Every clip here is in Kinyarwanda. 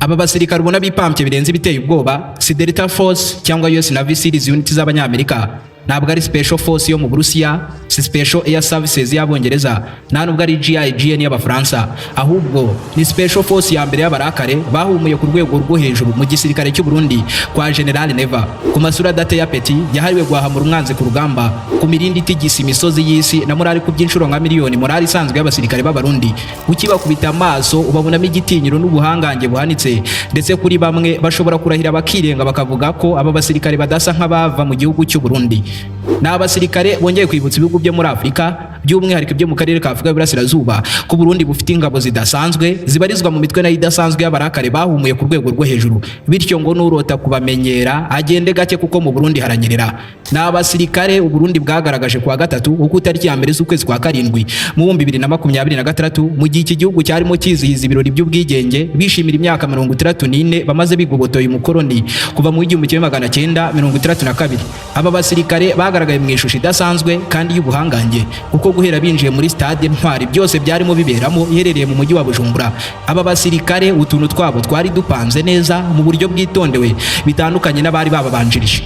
Aba basirikare ubona bipampye birenze ibiteye ubwoba si Delta Force cyangwa US Navy SEALs unit z'Abanyamerika, ntabwo ari Special Force yo mu Burusiya, si Special Air Services y'Abongereza, nta nubwo ari GIGN y'Abafaransa, ahubwo ni Special Force ya mbere y'abarakare bahumuye ku rwego rwo hejuru mu gisirikare cy'u Burundi kwa General Neva. Ku masura adateye apeti yahariwe guhahamura umwanzi ku rugamba, ku mirindi itigisa imisozi y'isi na morali ku by'inshuro nka miliyoni morali isanzwe y'abasirikare b'Abarundi, ukibakubita amaso ubabonamo igitinyiro n'ubuhangange buhanitse. Ndetse kuri bamwe bashobora kurahira bakirenga bakavuga ko aba basirikare badasa nk'abava mu gihugu cy'u Burundi. Ni abasirikare bongeye kwibutsa ibihugu byo muri Afurika, by'umwihariko ibyo mu karere ka Afurika y'Iburasirazuba, ko Burundi bufite ingabo zidasanzwe zibarizwa mu mitwe nayo idasanzwe y'abarakare bahumuye ku rwego rwo hejuru. Bityo ngo nurota kubamenyera agende gake, kuko mu Burundi haranyerera. Ni abasirikare Uburundi bwagaragaje kuwa gatatu, uko itariki ya 1 z'ukwezi kwa karindwi mu 2026, mu gihe iki gihugu cyarimo cyizihiza ibirori by'ubwigenge, bishimira imyaka 64 bamaze bigobotoye umukoroni kuva mu 1962. Aba basirikare bagaragaye mu ishusho idasanzwe kandi y'ubuhangange, kuko guhera binjiye muri stade Ntwari byose byarimo biberamo iherereye mu mujyi wa Bujumbura, aba basirikare utuntu twabo twari dupanze neza mu buryo bwitondewe, bitandukanye n'abari bababanjirije.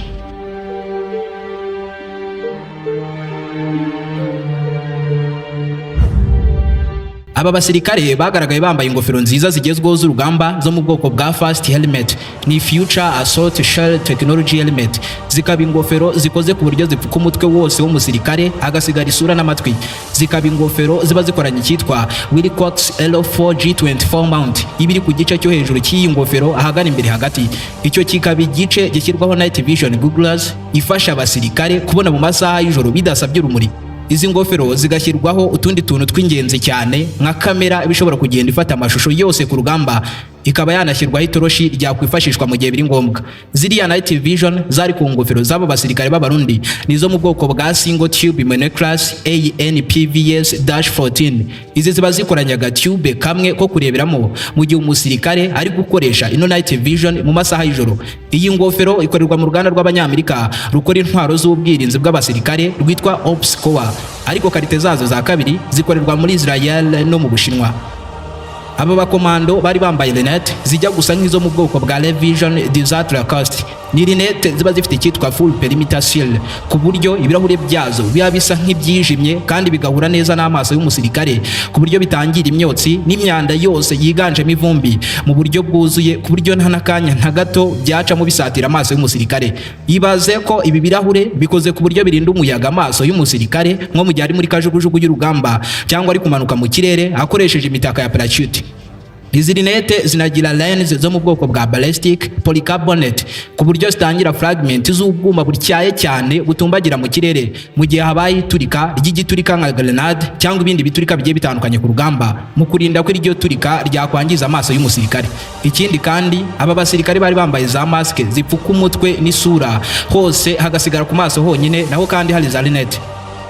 Aba basirikare bagaragaye bambaye ingofero nziza zigezweho z'urugamba zo mu bwoko bwa Fast Helmet, ni Future Assault Shell Technology Helmet, zikaba ingofero zikoze ku buryo zipfuka umutwe wose w'umusirikare hagasigara isura n'amatwi. Zikaba ingofero ziba zikoranye icyitwa Wilcox L4G24 mount, iba iri ku gice cyo hejuru cy'iyi ngofero ahagana imbere hagati. Icyo kikaba igice gishyirwaho night vision goggles ifasha abasirikare kubona mu masaha y'ijoro bidasabye urumuri. Izi ngofero zigashyirwaho utundi tuntu tw'ingenzi cyane nka kamera ishobora kugenda ifata amashusho yose ku rugamba, ikaba yanashyirwaho itoroshi ryakwifashishwa mu gihe biri ngombwa. Ziriya night vision zari ku ngofero z'abo basirikare b'Abarundi nizo mu bwoko bwa single tube monocular ANPVS-14. Izi ziba zikoranye agatube kamwe ko kureberamo mu gihe umusirikare ari gukoresha ino night vision mu masaha y'ijoro. Iyi ngofero ikorerwa mu ruganda rw'Abanyamerika rukora intwaro z'ubwirinzi bw'abasirikare rwitwa Ops Core, ariko qualité zazo za kabiri zikorerwa muri Israel no mu Bushinwa. Aba bakomando bari bambaye lunettes zijya gusa nk'izo mu bwoko bwa Revision Desert Lacoste. Ni lunettes ziba zifite icyitwa full perimeter seal, ku buryo ibirahure byazo biba bisa nk'ibyijimye kandi bigahura neza n'amaso y'umusirikare, ku buryo bitangira imyotsi n'imyanda yose yiganjemo ivumbi mu buryo bwuzuye, ku buryo nta n'akanya na gato byacamo bisatira amaso y'umusirikare. Ibaze ko ibi birahure bikoze ku buryo birinda umuyaga amaso y'umusirikare, nko mu gihe ari muri kajugujugu y'urugamba cyangwa ari kumanuka mu kirere akoresheje imitaka ya parachute. Izi lunettes zinagira lens zo mu bwoko bwa ballistic polycarbonate, ku buryo zitangira fragment z'ubwuma butyaye cyane butumbagira mu kirere mu gihe habaye iturika ry'igiturika nka grenade cyangwa ibindi biturika bigiye bitandukanye ku rugamba, mu kurinda ko iryo turika ryakwangiza amaso y'umusirikare. Ikindi kandi, aba basirikare bari bambaye za masque zipfuka umutwe n'isura hose, hagasigara ku maso honyine, naho kandi hari za lunettes.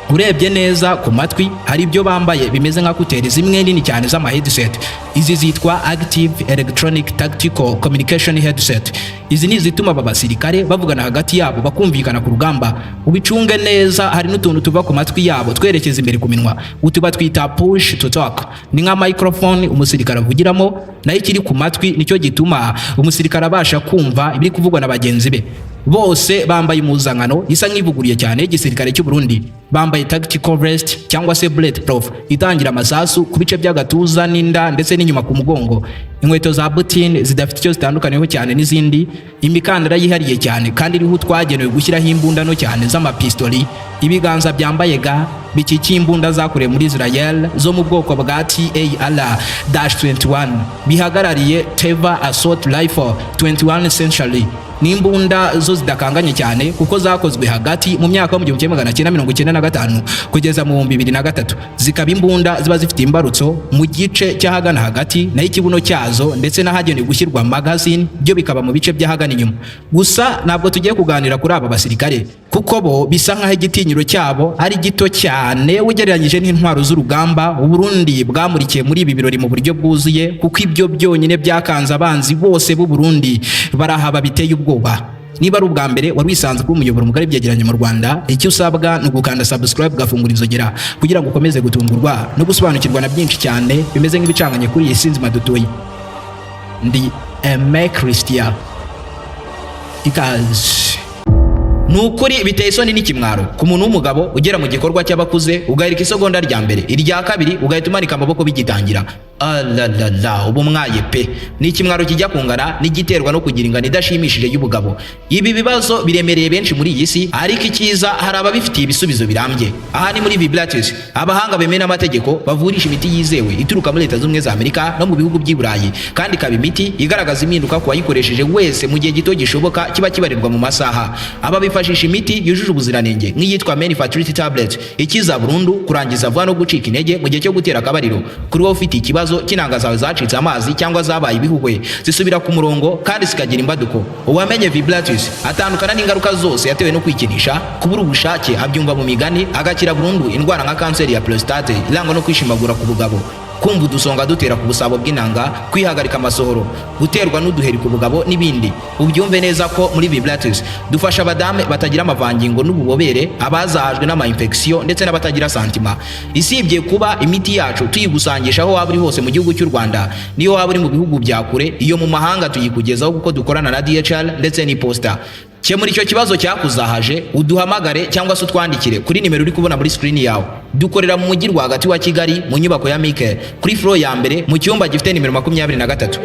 Urebye neza ku matwi hari ibyo bambaye bimeze nka écouteurs zimwe nini cyane z'ama headset. Izi zitwa Active Electronic Tactical Communication Headset. Izi ni izituma aba basirikare bavugana hagati yabo bakumvikana ku rugamba. Ubicunge neza, hari n'utuntu tuva ku matwi yabo twerekeza imbere ku minwa, utuba twita push to talk, ni nka microphone umusirikare avugiramo, nayo ikiri ku matwi nicyo gituma umusirikare abasha kumva ibiri kuvugwa na bagenzi be. Bose bambaye impuzankano isa nk'ivuguriye cyane y'igisirikare cy'u Burundi. Bambaye tactical vest cyangwa se bulletproof itangira amasasu ku bice by'agatuza n'inda ndetse n'inyuma ku mugongo, inkweto za bottine zidafite icyo zitandukaniyeho cyane n'izindi, imikandara yihariye cyane kandi iriho utwagenewe gushyiraho imbunda nto cyane z'amapistori, ibiganza byambaye gants bikikiye imbunda zakorewe muri Israel zo mu bwoko bwa TAR-21, bihagarariye Teva Assault Rifle 21 Century. Ni imbunda zo zidakanganye cyane kuko zakozwe hagati mu myaka yo mu 1995 kugeza mu 2003, zikaba imbunda ziba zifite imbarutso mu gice cy'ahagana hagati, naho ikibuno cyazo ndetse n'ahagenewe gushyirwa magazine byo bikaba mu bice by'ahagana inyuma. Gusa ntabwo tugiye kuganira kuri aba basirikare, kuko bo bisa nk'aho igitinyiro cyabo ari gito cyane ugereranyije n'intwaro z'urugamba Uburundi bwamurikiye muri ibi birori mu buryo bwuzuye, kuko ibyo byonyine byakanze abanzi bose b'u Burundi barahaba biteye ubwoba. Niba ari ubwa mbere wari wisanzwe kuri umuyoboro mugari byegeranye mu Rwanda, icyo usabwa ni ugukanda subscribe, ugafungura inzogera, kugira ngo ukomeze gutungurwa no gusobanukirwa na byinshi cyane bimeze nk'ibicanganye kuri iyi si nzima dutuye. Ndi Aime Christian. Ikaze. Ni ukuri biteye isoni n'ikimwaro ku muntu w'umugabo ugera mu gikorwa cy'abakuze, ugahirika isegonda rya mbere, irya kabiri ugahita umanika amaboko bigitangira. Alalala, ubu mwaye pe! Ni ikimwaro kijya kungana n'igiterwa no kugira ingano idashimishije y'ubugabo. Ibi bibazo biremereye benshi muri iyi si, ariko icyiza hari ababifitiye ibisubizo birambye. Aha ni muri Vibratus, abahanga bemewe n'amategeko bavurisha imiti yizewe ituruka muri Leta Z'Ubumwe za Amerika no mu bihugu by'i Burayi, kandi ikaba imiti igaragaza impinduka ku wayikoresheje wese mu gihe gito gishoboka kiba kibarirwa mu masaha. Aba bifashisha imiti yujuje ubuziranenge nk'iyitwa Men Fertility Tablet, ikiza burundu kurangiza vuba no gucika intege mu gihe cyo gutera akabariro. Kuri wowe ufite ikibazo cy'intanga zawe zacitse amazi cyangwa zabaye ibihuhwe, zisubira ku murongo kandi zikagira imbaduko. Uwamenye Vibratus atandukana n'ingaruka zose yatewe no kwikinisha, kubura ubushake abyumva mu migani, agakira burundu indwara nka kanseri ya prostate irangwa no kwishimagura ku bugabo, kumva udusonga dutera ku busabo bw'intanga, kwihagarika amasohoro, guterwa n'uduheri ku bugabo n'ibindi. Ubyumve neza ko muri Vibratus dufasha abadame batagira amavangingo n'ububobere, abazahajwe n'ama infection ndetse n'abatagira santima. Isibye kuba imiti yacu tuyigusangisha aho waba uri hose mu gihugu cy'u Rwanda, niyo waba uri mu bihugu bya kure, iyo mu mahanga tuyikugezaho kuko dukorana na DHL ndetse n'iposita. Kemura icyo kibazo cyakuzahaje, uduhamagare cyangwa se utwandikire kuri nimero uri kubona muri screen yawe. Dukorera mu mujyi rwagati wa Kigali, mu nyubako ya Mike, kuri floor ya mbere, mu cyumba gifite nimero 23.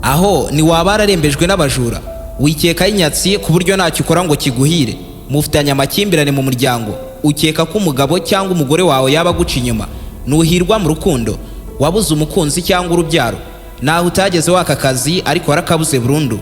Aho ni waba wararembejwe n'abajura, wikekaho inyatsi ku buryo ntacyo ukora ngo kiguhire, mufitanye amakimbirane mu muryango, ukeka ko umugabo cyangwa umugore wawe yaba aguca inyuma, nuhirwa mu rukundo, wabuze umukunzi cyangwa urubyaro, naho utageze waka akazi ariko warakabuze burundu.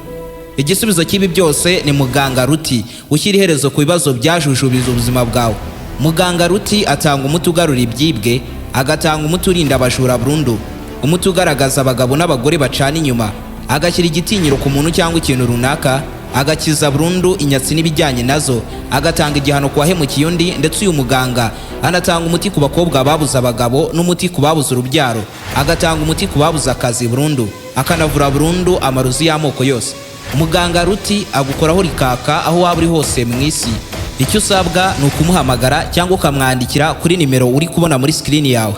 Igisubizo cy'ibi byose ni Muganga Ruti, ushyira iherezo ku bibazo byajujubiza ubuzima bwawe. Muganga Ruti atanga umuti ugarura ibyibwe, agatanga umuti urinda abajura burundu, umuti ugaragaza abagabo n'abagore bacana inyuma, agashyira igitinyiro ku muntu cyangwa ikintu runaka, agakiza burundu inyatsi n'ibijyanye nazo, agatanga igihano ku wahemukiye undi. Ndetse uyu muganga anatanga umuti ku bakobwa babuze abagabo n'umuti ku babuze urubyaro, agatanga umuti ku babuze akazi burundu, akanavura burundu amarozi y'amoko yose. Muganga Ruti agukoraho rikaka aho waba uri hose mu isi. Icyo usabwa ni ukumuhamagara cyangwa ukamwandikira kuri nimero uri kubona muri screen yawe.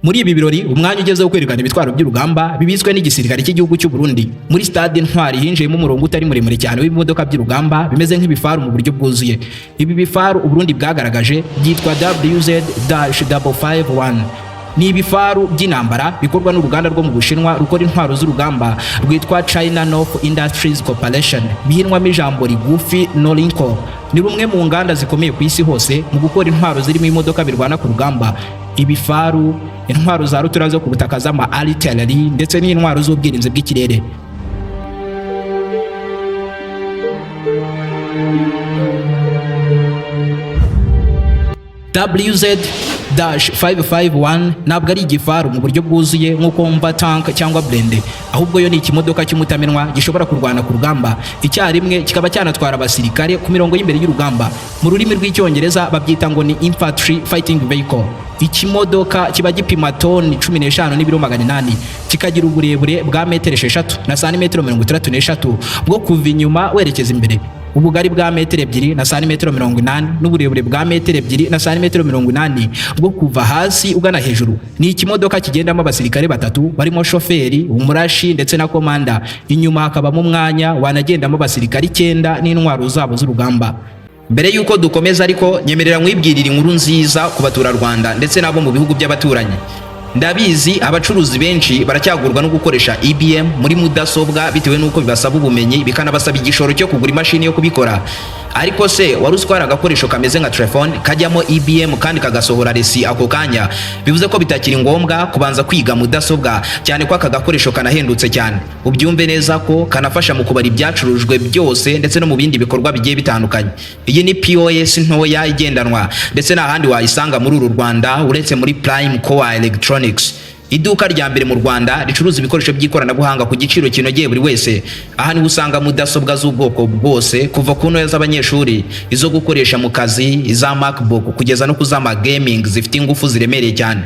Muri ibi birori, umwanya ugeze wo kwerekana ibitwaro by'urugamba bibitswe n'igisirikare cy'igihugu cy'u Burundi. Muri stade Intwari hinjiyemo umurongo utari muremure cyane w'ibimodoka by'urugamba bimeze nk'ibifaru mu buryo bwuzuye. Ibi bifaru u Burundi bwagaragaje byitwa WZ-551. Ni ibifaru by'intambara bikorwa n'uruganda rwo mu Bushinwa rukora intwaro z'urugamba rwitwa China North Industries Corporation, bihinwamo ijambo rigufi Norinco. Ni rumwe mu nganda zikomeye ku isi hose mu gukora intwaro zirimo imodoka birwana ku rugamba, ibifaru, intwaro za rutura zo ku butaka z'ama artillery ndetse n'intwaro z'ubwirinzi bw'ikirere. WZ-551 ntabwo ari igifaru mu buryo bwuzuye nk'uko wumva tank cyangwa blindé, ahubwo yo ni ikimodoka cy'umutamenwa gishobora kurwana ku rugamba icyarimwe, kikaba cyanatwara abasirikare ku mirongo y'imbere y'urugamba. Mu rurimi rw'Icyongereza babyita ngo ni infantry fighting vehicle. Ikimodoka kiba gipima toni 15 n'ibiro 800, kikagira uburebure bwa metero 6 na santimetero 63 bwo kuva inyuma werekeza imbere, ubugari bwa metero 2 na santimetero 80 n'uburebure bwa metero 2 na santimetero 80 bwo kuva hasi ugana hejuru. Ni ikimodoka kigendamo abasirikare batatu barimo shoferi, umurashi ndetse na komanda. Inyuma hakabamo umwanya wanagendamo abasirikare 9 n'intwaro zabo z'urugamba. Mbere y'uko dukomeza ariko, nyemerera nkwibwirira inkuru nziza ku baturarwanda ndetse n'abo mu bihugu by'abaturanyi. Ndabizi abacuruzi benshi baracyagurwa no gukoresha EBM muri mudasobwa bitewe n'uko bibasaba ubumenyi, bikanabasaba igishoro cyo kugura imashini yo kubikora. Ariko se wari uzi ko hari agakoresho kameze nka telefone kajyamo EBM kandi kagasohora resi ako kanya? Bivuze ko bitakiri ngombwa kubanza kwiga mudasobwa, cyane ko aka gakoresho kanahendutse cyane. Ubyumve neza ko kanafasha mu kubara ibyacurujwe byose ndetse no mu bindi bikorwa bigiye bitandukanye. Iyi ni POS ntoya igendanwa, ndetse nta handi wayisanga muri uru Rwanda uretse muri Prime Core Electronics, iduka rya mbere mu Rwanda ricuruza ibikoresho by'ikoranabuhanga ku giciro kinogeye buri wese. Aha niho usanga mudasobwa z'ubwoko bwose, kuva ku ntoya z'abanyeshuri, izo gukoresha mu kazi, iza MacBook, kugeza no ku z'ama gaming zifite ingufu ziremereye cyane.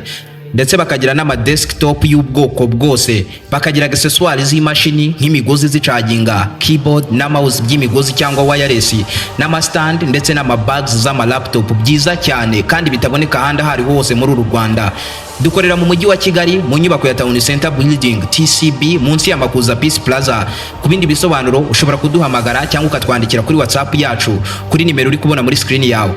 Ndetse bakagira n'ama desktop y'ubwoko bwose, bakagira accessoires z'imashini nk'imigozi zicaginga, keyboard na mouse by'imigozi cyangwa wireless, n'ama stand ndetse n'ama bags z'ama laptop byiza cyane kandi bitaboneka ahandi aho ariho hose muri uru Rwanda. Dukorera mu mujyi wa Kigali, mu nyubako ya Town Center Building, TCB, munsi ya Makuza Peace Plaza. Ku bindi bisobanuro ushobora kuduhamagara cyangwa ukatwandikira kuri WhatsApp yacu kuri nimero uri kubona muri screen yawe.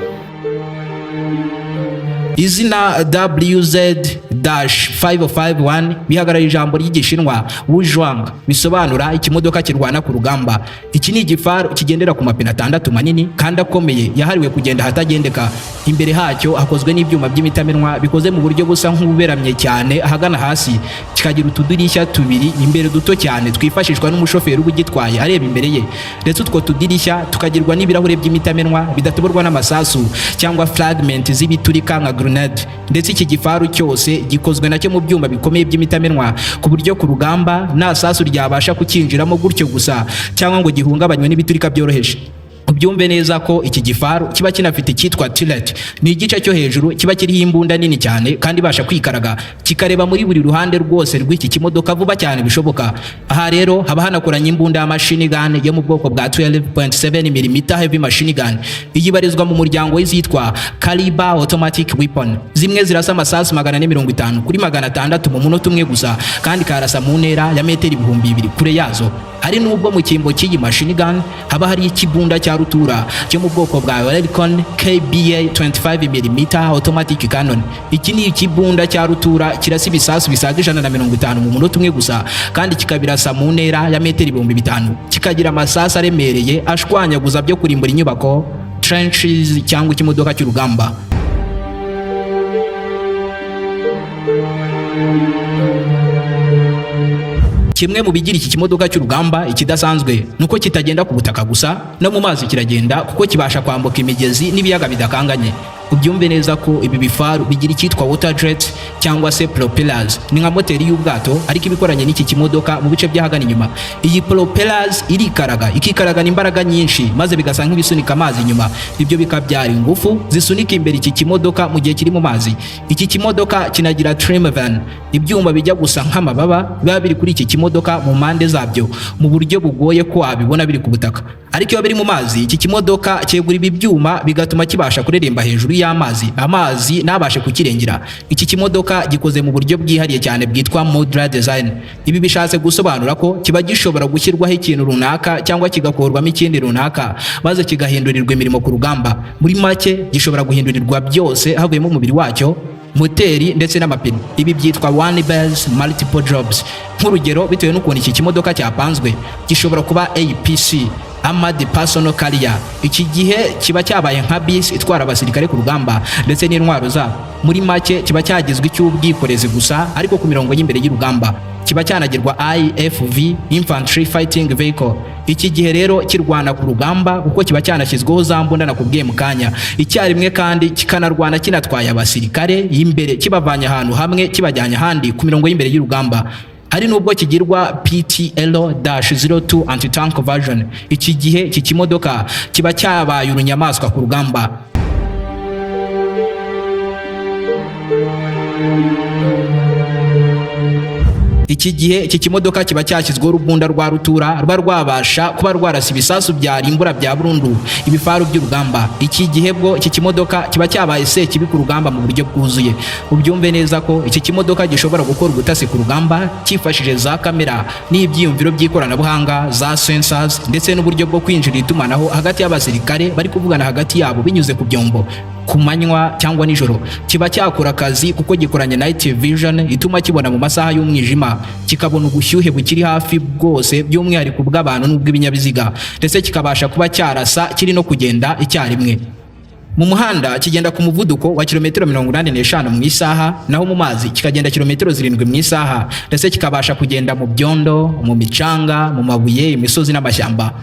Izina WZ-551 bihagarara ijambo ry'Igishinwa Wuzhuang, bisobanura ikimodoka kirwana ku rugamba. Iki ni igifaru kigendera ku mapine atandatu manini kandi akomeye, yahariwe kugenda ahatagendeka. Imbere hacyo hakozwe n'ibyuma by'imitamenwa bikoze mu buryo busa nk'ububeramye cyane ahagana hasi, kikagira utudirishya tubiri imbere duto cyane twifashishwa n'umushoferi uba ugitwaye areba imbere ye. Ndetse utwo tudirishya tukagirwa n'ibirahure by'imitamenwa bidatoborwa n'amasasu cyangwa fragment z'ibiturika nka grenade. Ndetse iki gifaru cyose gikozwe nacyo mu byuma bikomeye by'imitamenwa, ku buryo ku rugamba nta sasu ryabasha kukinjiramo gutyo gusa cyangwa ngo gihungabanywe n'ibiturika byoroheje. Ubyumve neza ko iki gifaru kiba kinafite icyitwa turret. Ni igice cyo hejuru kiba kiriho imbunda nini cyane kandi ibasha kwikaraga kikareba muri buri ruhande rwose rw'iki kimodoka vuba cyane bishoboka. Aha rero haba hanakoranye imbunda ya machine gun yo mu bwoko bwa 12.7 mm heavy machine gun. Iyi ibarizwa mu muryango w'izitwa caliber automatic weapon, zimwe zirasa amasasu 450 kuri 600 mu munota umwe gusa, kandi karasa mu ntera ya metero 2000 kure yazo. Hari n'ubwo mu cyimbo cy'iyi machine gun haba hari ikibunda cya rutura cyo mu bwoko bwa Oerlikon KBA 25 mm automatic cannon. Iki ni ikibunda cya rutura kirasa ibisasu bisaga 150 mu munota umwe gusa, kandi kikabirasa mu ntera ya metero 5000, kikagira amasasu aremereye ashwanyaguza byo kurimbura inyubako, trenches cyangwa ikimodoka cy'urugamba. Kimwe mu bigira iki kimodoka cy'urugamba ikidasanzwe nuko kitagenda ku butaka gusa, no mu mazi kiragenda, kuko kibasha kwambuka imigezi n'ibiyaga bidakanganye. Ubyumve neza ko ibi bifaru bigira icyitwa water jet cyangwa se propellers. Ni nka moteri y'ubwato, ariko ibikoranye n'iki kimodoka mu bice by'ahagana inyuma. Iyi propellers irikaraga, ikikaragana imbaraga nyinshi, maze bigasa nk'ibisunika amazi inyuma. Ibyo bikabyara ingufu zisunika imbere iki kimodoka mu gihe kiri mu mazi. Iki kimodoka kinagira trim vane, ibyuma bijya gusa nk'amababa biba biri kuri iki kimodoka mu mpande zabyo, mu buryo bugoye ko wabibona biri ku butaka. Ariko iyo biri mu mazi, iki kimodoka cyegura ibi byuma, bigatuma kibasha kureremba hejuru y'amazi, amazi ntabashe kukirengera. Iki kimodoka gikoze mu buryo bwihariye cyane bwitwa modular design. Ibi bishatse gusobanura ko kiba gishobora gushyirwaho ikintu runaka cyangwa kigakorwamo ikindi runaka, maze kigahindurirwa imirimo ku rugamba. Muri make, gishobora guhindurirwa byose havuyemo umubiri wacyo, moteri ndetse n'amapine. Ibi byitwa one base multiple jobs. Nk'urugero, bitewe n'ukuntu iki kimodoka cyapanzwe, gishobora kuba APC, Armored Personnel Carrier. Iki gihe kiba cyabaye nka bisi itwara abasirikare ku rugamba ndetse n'intwaro zabo. Muri make, kiba cyagizwe icy'ubwikorezi gusa, ariko ku mirongo y'imbere y'urugamba kiba cyanagirwa IFV, Infantry Fighting Vehicle. Iki gihe rero kirwana ku rugamba, kuko kiba cyanashyizweho za mbunda nakubwiye mu kanya icyarimwe, kandi kikanarwana kinatwaye abasirikare y'imbere, kibavanye ahantu hamwe kibajyanye ahandi ku mirongo y'imbere y'urugamba. Hari nubwo kigirwa PTL-02 anti-tank version. Iki gihe iki kimodoka kiba cyabaye urunyamaswa ku rugamba. Iki gihe iki kimodoka kiba cyashyizweho urubunda rwa rutura ruba rwabasha kuba rwarasa ibisasu byarimbura bya burundu ibifaru by'urugamba. Iki gihe bwo iki kimodoka kiba cyabaye sekibi ku rugamba mu buryo bwuzuye. Ubyumve neza ko iki kimodoka gishobora gukora ubutasi ku rugamba cyifashishije za kamera n'ibyiyumviro by'ikoranabuhanga, za sensors, ndetse n'uburyo bwo kwinjira itumanaho hagati y'abasirikare bari kuvugana hagati yabo binyuze ku byombo ku manywa cyangwa nijoro. Kiba cyakora akazi kuko gikoranye night vision ituma kibona mu masaha y'umwijima, kikabona ubushyuhe bukiri hafi bwose, by'umwihariko ubw'abantu n'ubw'ibinyabiziga, ndetse kikabasha kuba cyarasa kiri no kugenda icyarimwe. Mu muhanda kigenda ku muvuduko wa kilometero 85 mu isaha, naho mu mazi kikagenda kilometero 7 mu isaha, ndetse kikabasha kugenda mu byondo, mu micanga, mu mabuye, imisozi n'amashyamba.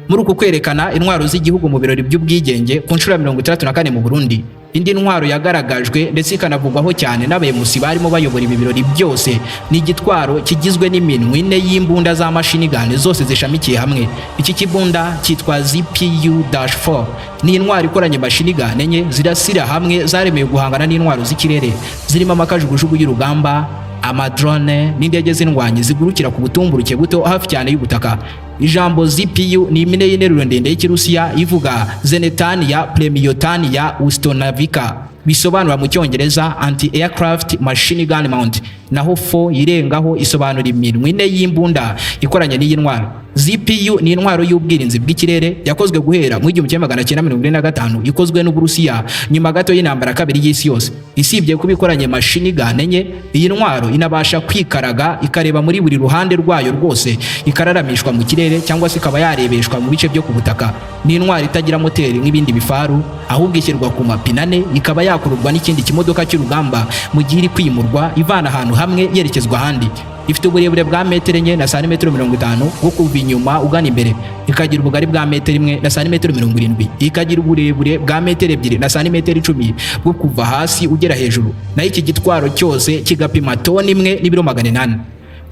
Muri uku kwerekana intwaro z'igihugu mu birori by'ubwigenge ku nshuro ya 64 mu Burundi, Indi ntwaro yagaragajwe ndetse ikanavugwaho cyane n'abayemusi barimo bayobora ibi birori byose ni igitwaro kigizwe n'iminwe ine y'imbunda za machine gun zose zishamikiye hamwe. Iki kibunda cyitwa ZPU-4. Ni intwaro ikoranye machine gun enye zirasira hamwe, zaremewe guhangana n'intwaro z'ikirere zirimo amakajugujugu y'urugamba, amadrone n'indege z'indwanyi zigurukira ku butumburuke buto hafi cyane y'ubutaka. Ijambo ZPU ni impine y'interuro ndende y'Ikirusiya ivuga Zenitnaya Pulemyotnaya Ustanovka, bisobanura mu Cyongereza anti aircraft machine gun mount, naho 4 irengaho isobanura iminwe ine y'imbunda ikoranye n'iyi ntwaro. ZPU ni intwaro y'ubwirinzi bw'ikirere yakozwe guhera mu 1945, ikozwe n'Uburusiya nyuma gato y'intambara kabiri y'isi yose. Isibye kuba ikoranye machine gun enye, iyi ntwaro inabasha kwikaraga ikareba muri buri ruhande rwayo rwose, ikararamishwa mu kirere cyangwa se ikaba yarebeshwa mu bice byo ku butaka. Ni intwaro itagira moteri nk'ibindi bifaru, ahubwo ishyirwa ku mapine ane, ikaba yakururwa n'ikindi kimodoka cy'urugamba mu gihe iri kwimurwa ivana ahantu hamwe yerekezwa ahandi. Ifite uburebure bwa metero 4 na santimetero 50 bwo kuva inyuma ugana imbere, ikagira ubugari bwa metero 1 na santimetero 70, ikagira uburebure bwa metero 2 na santimetero 10 bwo kuva hasi ugera hejuru, naho iki gitwaro cyose kigapima toni 1 n'ibiro 800.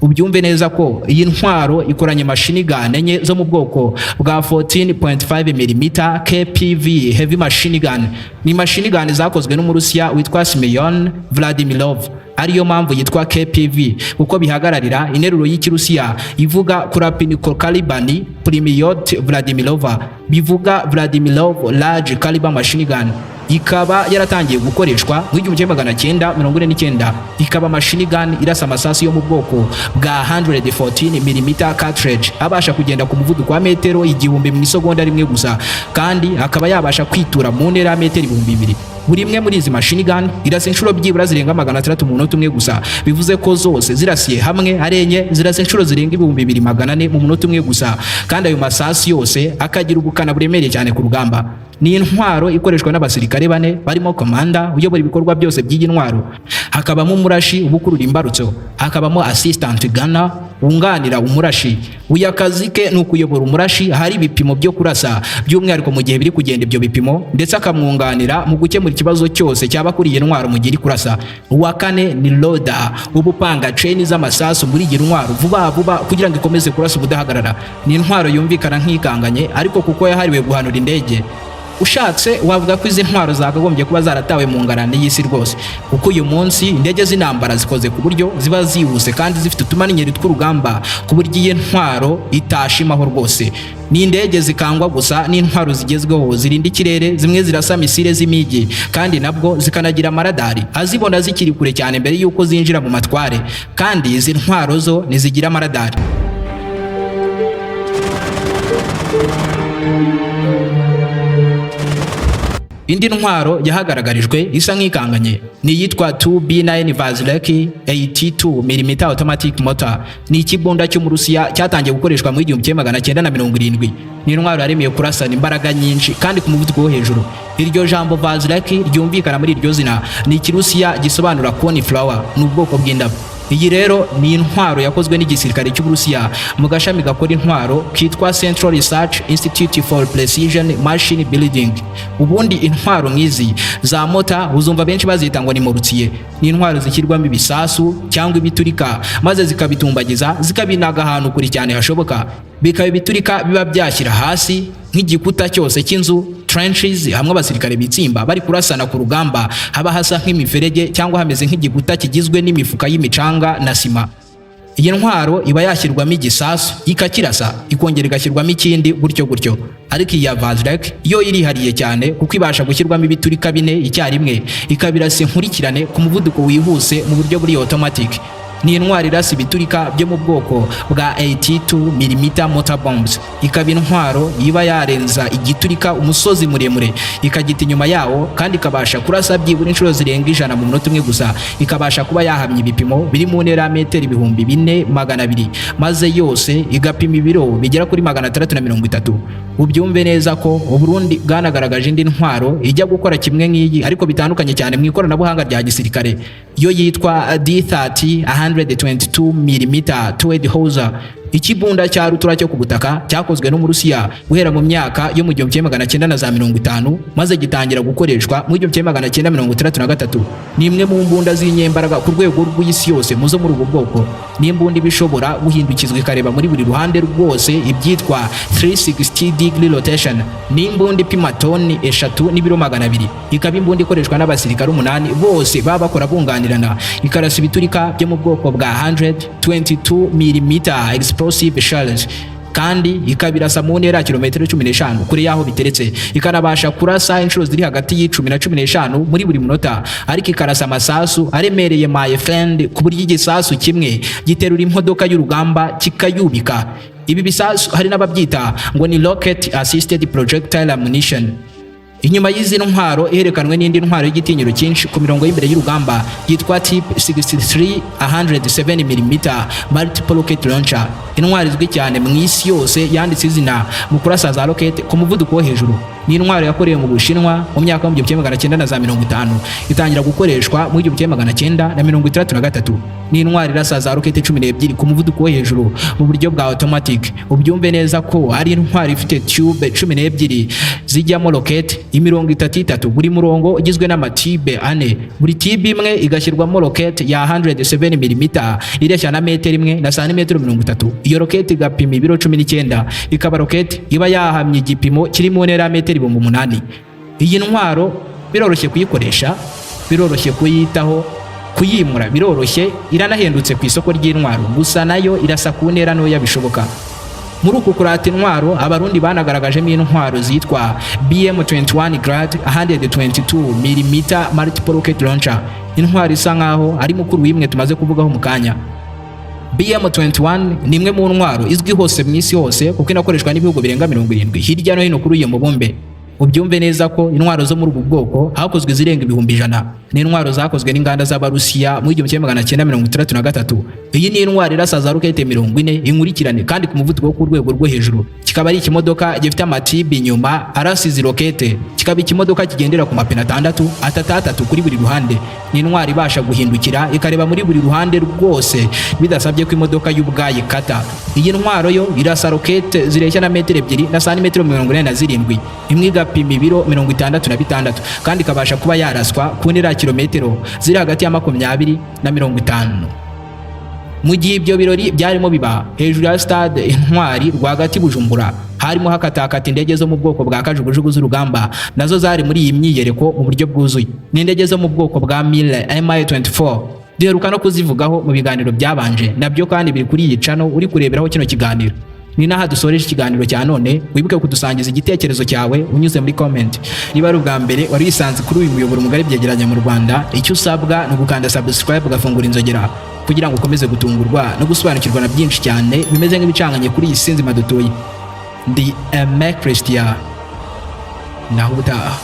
Ubyumve neza ko iyi ntwaro ikoranye machine gun enye zo mu bwoko bwa 14.5 mm KPV heavy machine gun. Ni machine gun zakozwe n'Umurusiya witwa Simeon Vladimirov, ariyo mpamvu yitwa KPV, kuko bihagararira interuro y'Ikirusiya ivuga Krupnokaliberny Pulemyot Vladimirova, bivuga Vladimirov large caliber machine gun. Ikaba yaratangiye gukoreshwa mu 1949, ikaba machine gun irasa amasasu yo mu bwoko bwa 114 mm cartridge, abasha kugenda ku muvuduko wa metero 1000 mu isegonda rimwe gusa, kandi akaba yabasha kwitura mu ntera ya metero 2000. Buri imwe muri izi machine gun irasa inshuro byibura zirenga 600 mu munota umwe gusa, bivuze ko zose zirasiye hamwe ari enye zirasa inshuro zirenga 2400 mu munota umwe gusa, kandi ayo masasu yose akagira ubukana buremereye cyane ku rugamba. Ni intwaro ikoreshwa n'abasirikare bane, barimo komanda uyobora ibikorwa byose by'iyi ntwaro, hakabamo umurashi uba ukurura imbarutso, hakabamo assistant gunner wunganira umurashi. Uyu akazi ke ni ukuyobora umurashi ahari ibipimo byo kurasa, by'umwihariko mu gihe biri kugenda ibyo bipimo, ndetse akamwunganira mu gukemura ikibazo cyose cyaba kuri iyi ntwaro mu gihe iri kurasa. Uwa kane ni loader, uba upanga chain z'amasasu muri iyi ntwaro vuba vuba kugira ngo ikomeze kurasa ubudahagarara. Ni intwaro yumvikana nk'ikanganye, ariko kuko yahariwe guhanura indege, ushatse wavuga ko izi ntwaro zakagombye kuba zaratawe mu ngarani y'isi rwose, kuko uyu munsi indege z'intambara zikoze ku buryo ziba zihuse kandi zifite utumaninyeri tw'urugamba, ku buryo iyi ntwaro itashimaho rwose. Ni indege zikangwa gusa n'intwaro zigezweho zirinda ikirere, zimwe zirasa misile z'imigi, kandi nabwo zikanagira amaradari azibona zikiri kure cyane mbere y'uko zinjira mu matware, kandi izi ntwaro zo ntizigira amaradari. Indi ntwaro yahagaragarijwe isa nk'ikanganye ni iyitwa 2B9 Vasileki 82 mm automatic mortar. Ni ikibunda cy'Umurusiya cyatangiye gukoreshwa mu 1970. Ni intwaro yaremeye kurasana imbaraga nyinshi kandi ku muvuduko wo hejuru. Iryo jambo Vasileki ryumvikana muri iryo zina ni Ikirusiya gisobanura cornflower, ni ubwoko bw'indabo. Iyi rero ni intwaro yakozwe n'igisirikare cy'Uburusiya mu gashami gakora intwaro kitwa Central Research Institute for Precision Machine Building. Ubundi intwaro nk'izi za mortar uzumva benshi bazita ngo ni mortier. Ni intwaro zishyirwamo ibisasu cyangwa ibiturika, maze zikabitumbagiza, zikabinaga ahantu kure cyane hashoboka, bikaba ibiturika biba byashyira hasi nk'igikuta cyose cy'inzu, trenches, hamwe abasirikare bitsimba bari kurasana ku rugamba haba hasa nk'imiferege cyangwa hameze nk'igikuta kigizwe n'imifuka y'imicanga na sima. Iyi ntwaro iba yashyirwamo igisasu ikakirasa, ikongera igashyirwamo ikindi, gutyo gutyo. Ariko iyi ya Vasilek yo irihariye cyane, kuko ibasha gushyirwamo ibiturika bine icyarimwe, ikabirasa inkurikirane ku muvuduko wihuse mu buryo buri automatic. Ni intwaro irasa ibiturika byo mu bwoko bwa 82 mm mortar bombs, ikaba intwaro iba yarenza igiturika umusozi muremure ikagita inyuma yawo, kandi ikabasha kurasa byibura inshuro zirenga 100 mu munota umwe gusa, ikabasha kuba yahamya ibipimo biri mu ntera ya metero 4200, maze yose igapima ibiro bigera kuri 630. Ubyumve neza ko Uburundi bwanagaragaje indi ntwaro ijya gukora kimwe nk'iyi, ariko bitandukanye cyane mu ikoranabuhanga rya gisirikare, yo yitwa D30 122 mm towed howitzer. Ikibunda cya rutura cyo ku butaka cyakozwe n'Umurusiya guhera mu myaka yo mu 1950, maze gitangira gukoreshwa mu 1963. Ni imwe mu mbunda z'inyembaraga ku rwego rw'isi yose mu zo muri ubu bwoko. Ni imbunda iba ishobora guhindukizwa ikareba muri buri ruhande rwose, ibyitwa 360 degree rotation. Ni imbunda ipima toni 3 n'ibiro 200, ikaba imbunda ikoreshwa n'abasirikare 8 bose baba bakora bunganirana, ikarasa ibiturika byo mu bwoko bwa 122 mm explosive shells, kandi ikabirasa mu ntera ya kilometero 15 kure y'aho biteretse. Ikanabasha kurasa inshuro ziri hagati y'10 na 15 muri buri munota, ariko ikarasa amasasu aremereye, my friend, ku buryo igisasu kimwe giterura imodoka y'urugamba kikayubika. Ibi bisasu hari n'ababyita ngo ni rocket assisted projectile ammunition. Inyuma y'izi ntwaro iherekanwe n'indi ntwaro y'igitinyiro cyinshi ku mirongo y'imbere y'urugamba yitwa Type 63 107 mm multiple rocket launcher, intwaro izwi cyane mu isi yose yanditse izina mu kurasa za rocket ku muvuduko wo hejuru. Ni intwaro yakorewe mu Bushinwa mu myaka y'1950, itangira gukoreshwa mu 1963. Ni intwaro irasa za rokete 12 ku muvuduko wo hejuru mu buryo bwa automatic. Ubyumve neza ko ari intwaro ifite tube 12 zijyamo rokete, imirongo itatu itatu, buri murongo ugizwe n'amatibe ane, buri tibe imwe igashyirwamo rokete ya 107 mm ireshya na metero 1 na santimetero 30. Iyo rokete igapima ibiro 19, ikaba rokete iba yahamye igipimo kiri mu ntera ya metero 8000. Iyi ntwaro biroroshye kuyikoresha, biroroshye kuyitaho, kuyimura biroroshye, iranahendutse ku isoko ry'intwaro, gusa nayo irasa ku ntera ntoya bishoboka. Muri uku kurata intwaro, Abarundi banagaragajemo intwaro zitwa BM21 Grad 122 mm multiple rocket launcher, intwaro isa nkaho ari mukuru w'imwe tumaze kuvugaho mu kanya. BM21 ni imwe mu ntwaro izwi hose mu isi hose, kuko inakoreshwa n'ibihugu birenga 70 hirya no hino kuri uyu mubumbe. Ubyumve neza ko intwaro zo muri ubu bwoko hakozwe izirenga 100,000. Ni intwaro zakozwe n'inganda z'Abarusiya mu 1963. Iyi ni intwaro irasa za rokete 40 inkurikirane kandi ku muvuduko wo ku rwego rwo hejuru. Kikaba ari ikimodoka gifite amatibe inyuma arasa izi rokete, kikaba ikimodoka kigendera ku mapine atandatu, atatu atatu kuri buri ruhande. Ni intwaro ibasha guhindukira ikareba muri buri ruhande rwose bidasabye ko imodoka y'ubwayo ikata. Iyi ntwaro yo irasa rokete zireshya na metero 2 na santimetero 47, imwe igapima ibiro 66, kandi ikabasha kuba yaraswa ku ntera ya kilometero ziri hagati ya 20 na 50. Mu gihe ibyo birori byarimo biba, hejuru ya Stade Intwari rwagati Bujumbura harimo hakatakata indege zo mu bwoko bwa kajugujugu z'urugamba, nazo zari muri iyi myiyereko mu buryo bwuzuye. Ni indege zo mu bwoko bwa Mil Mi-24, duheruka no kuzivugaho mu biganiro byabanje, nabyo kandi biri kuri iyi channel uri kureberaho kino kiganiro. Ni naha dusoreje ikiganiro cya none. Wibuke kudusangiza igitekerezo cyawe unyuze muri comment. Niba ari ubwa mbere wari wisanze kuri uyu muyoboro mugari byegeranya mu Rwanda, icyo usabwa ni ugukanda subscribe, ugafungura inzogera kugira ngo ukomeze gutungurwa no gusobanukirwa na byinshi cyane bimeze nk'ibicanganye kuri iyi si nzima dutuye. Ndi Aime Christian, naho ubutaha.